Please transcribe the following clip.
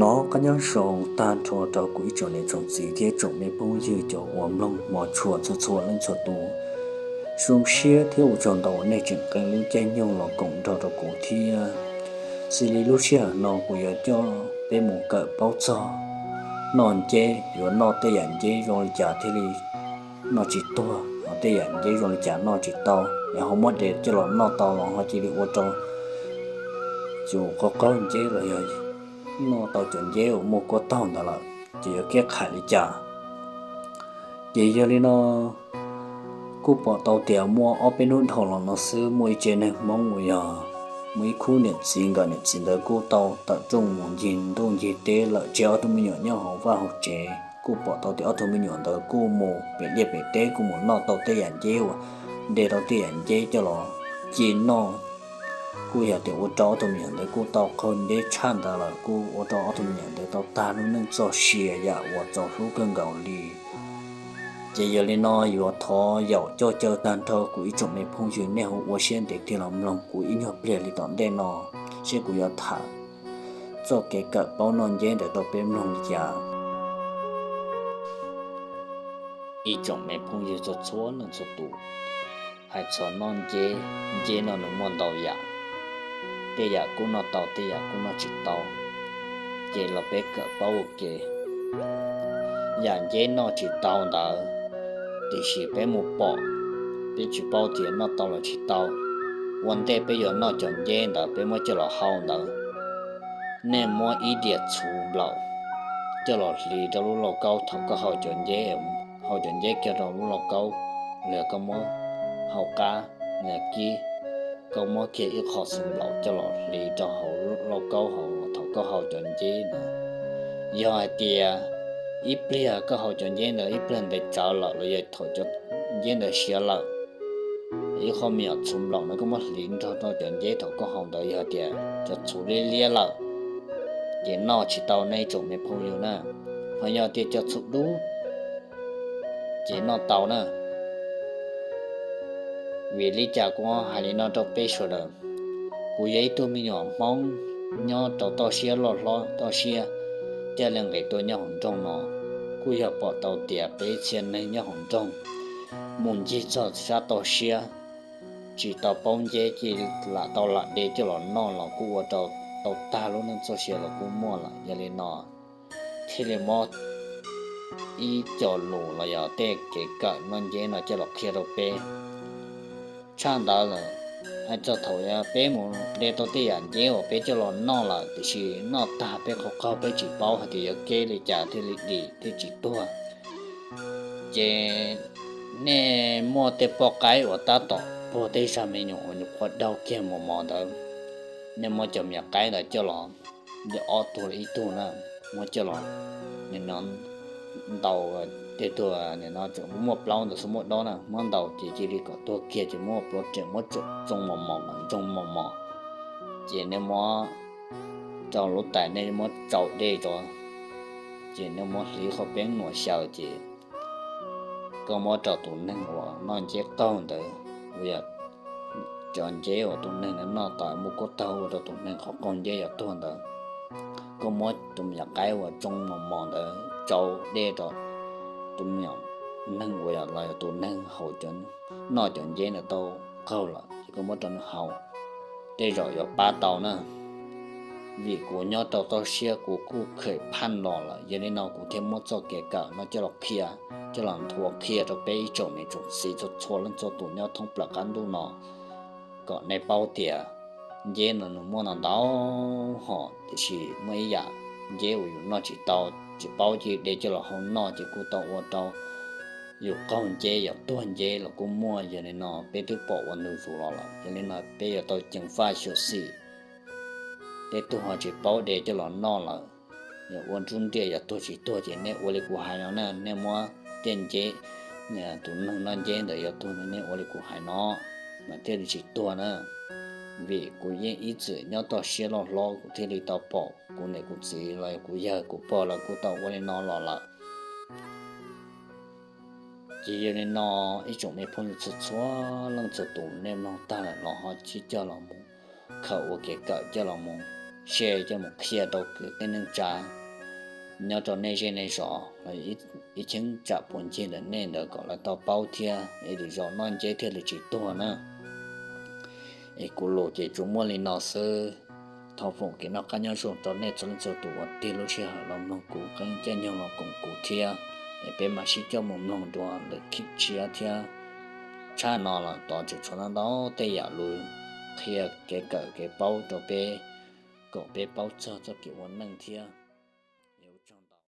Nov qab nyob zoo tag nrho rau kuv ib tsoom niam tsoom txiv thiab tsoom me phooj ywg cov uas mloog hmov tshua txhua txhua leej txhua tus. Zoo siab thiab ua tsaug ntau uas nej tseem qee lub caij nyoog los koom nrog rau kuv thiab. Xws li lub sij hawm no kuv yuav coj peb mus kawm paub txog noj nceb, yuav noj tej yam nceb zoo li cas thiaj li noj tsis tuag, ho tej yam nceb zoo li cas noj tsis tau, es ho muab de coj los noj tau los ho cia li ua rau yus qaug qaug nceb los yog noj tau cov nceb uas muaj kuab taug ntawd lawm, ces yuav kiab qham li cas. Ces yog li no, kuj pom tau tias muaj ob peb hnub dhau los no xwb muaj ib tsev neeg Hmoob uas yog muaj ib khub niam txiv, nkawd niam txiv ntawd kuj tau tawm rooj mus ncig ntuj ncig teb lawm, tseg ob tug me nyuam nyob hauv vaj hauv tsev. Kuj pom tau tias ob tug me nyuam ntawd kuj mus pem liaj pem teb, kuj mus noj tau tej yam nceb uas de tau tej yam nceb coj los ci noj. Kuj yog tias ua rau ob tug me nyuam ntawd kuj tau qaug nceb tshaj ntawd lawm, kuj ua rau ob tug me nyuam ntawd tau tag lub neej txoj sia yam uas txaus hlub kawg nkaus li. Ces yog li no yuav thov yaum coj caw tag nrho kuv ib tsoom me phooj ywg nej ho ua siab ntev tig los mloog kuv ib nyuag pliag li tom ntej no, seb kuv yuav tham txoj kev kawm paub noj nceb ntawd rau peb mloog li cas. Ib tsoom me phooj ywg txhua txhua leej txhua tus, hais txog noj nceb, nceb no nws muaj ntau yam, tej yam kuj noj tau, tej yam kuj noj tsis tau, ces los peb kawm paub ua ke. Yam nceb noj tsis tau ntawd, tiam sis peb mus pom, peb tsis paub tias noj tau los tsis tau. Ua ntej peb yuav noj cov nceb ntawd peb muab coj los hau ntawd, nej muab ib diav txhuv nplaum coj los hliv rau lub lauj kaub. Thaum koj hau cov nceb, hau cov nceb kiag rau lub lauj kaub, los koj muab hau qab, kib, koj muab kiag ib qho txhuv nplaum coj los hliv rau hauv lauj kaub hauv thaum koj hau cov nceb ntawd. Yog hais tias ib pliag koj hau cov nceb ntawd ib pliag ntev tsawv lawm los yog thaum cov nceb ntawd siav lawm, ib qho me nyuam txhuv nplaum no koj muab hliv nrog rau cov nceb thaum koj hau ntawd, yog tias cov txhuv liab liab lawm, ces noj tsis tau nej ib tsoom me phooj ywg na. Ho yog tias cov txhuv dub, ces noj tau na. Vim li cas kuv hais li no rau peb sawv daws? Kuv yog ib tug me nyuam Hmoob nyob rau toj siab loj hlob toj siab, coj li nqis tuaj nyob hauv nroog no, kuj yog pom tau tias peb txhia neeg nyob hauv nroog mus ncig txog sab toj siab, tsis tau paub nceb, cia li lam tau lam de coj los noj los kuj ua rau tau tag lub neej txoj sia los kuj muaj lawm. Yog li no thiaj li muab ib co lus los yog tej kev kawm noj nceb no coj los qhia rau peb. Tshaj ntawd lawm, hais txog thaum peb mus de tau tej yam nceb uas peb coj los noj lawm tiam sis noj tag peb qaug qaug peb tsis paub hais tias yuav keb li cas thiaj li dim thiaj tsis tuag. Ces nej muaj tej poj qaib uas tab tom puag tej zag me nyuam uas nyuam qhuav daug kiag mos mos ntawd, nej muab cov me nyuam qaib ntawd coj los, ob tug los ib tug na, muab coj los, nim no ntaus, tej tug nim no tseem muaj plaub ntawd xwb muaj dob na, muab ntaus ces cia li kom tuag kiag ces muab pluav rem muab tsoo mos mos kom ntsoog mos mos, ces nej muab rau lub tais nej muab tsau dej rau, ces nej muab hliv qhov peeb nuam xyaw ces koj muab rau tus neeg uas noj nceb qaug ntawd, uas yog cov nceb uas tus neeg noj tau muaj kuab taug ua rau tus neeg qhov qaug nceb yuav tuag ntawd, koj muab tus me nyuam qaib uas tsoo mos mos ntawd tsau dej rau tus me nyuam neeg uas los yog tus neeg haus cov, noj cov nceb ntawd tau qaug lawm ces koj muab rau nws haus, tej zaum yuav pab tau na. Vim kuv nyob rau toj siab kuv kuj khem phaj los lawm, yog li no kuv thiaj muab txoj kev kawm no coj los qhia, coj los nthuav qhia rau peb ib tsoom niam tsoom txiv txhua txhua leej txhua tus nyob thoob plaws qab ntuj no, kom nej paub tias nceb no nws muaj ntau ntau hom, tiam sis muaj ib yam nceb uas yus noj tsis tau, tsis paub cia li de coj los hau noj ces kuj tau ua rau yus qaug nceb, yus tuag nceb los kuj muaj. Yog li no peb twb pom ua ntu zus los lawm, yog li no peb yuav tau ceev faj xyuam xim. Tej tug ho tsis paub de coj los noj lawm, yog ua nruab nriaj yog tuag tsis tuag ces nej ua li kuv hais no na, nej muab tej nceb, tus neeg noj nceb ntawd yog tuag nej ua li kuv hais no, mas thiaj li tsis tuag na. Vim kuv yeej ib txwm nyob toj siab loj hlob kuv thiaj li tau pom kuv niam kuv txiv los kuv yawg kuv pog lawv kuj tau ua li no los lawm. Ces yog li no ib tsoom me phooj ywg txhua txhua leej txhua tus nej mloog tag lawm los ho sib coj los mus khaws ua kev kawm coj los mus share coj mus qhia rau kwv tij neej tsa nyob rau nej zej nej zos los ib cheeb tsam puas ncig ntawm nej ntawd kom lawv tau paub thiab es lwm zaus noj nceb thiaj li tsis tuag na. Es kuv lus ces tsuas muaj li no xwb. Thov foom kev noj qab nyob zoo rau nej txhua leej txhua tus uas tig lub sij hawm los mloog kuv qee caij nyoog los koom kuv thiab. Es peb mam sib coj mus mloog dua lwm khib tshiab thiab. Tshaj no los tod tseem tshuav ntau ntau tej yam lus qhia kev kawm kev paub rau peb kom peb paub txog txoj kev ua neej thiab.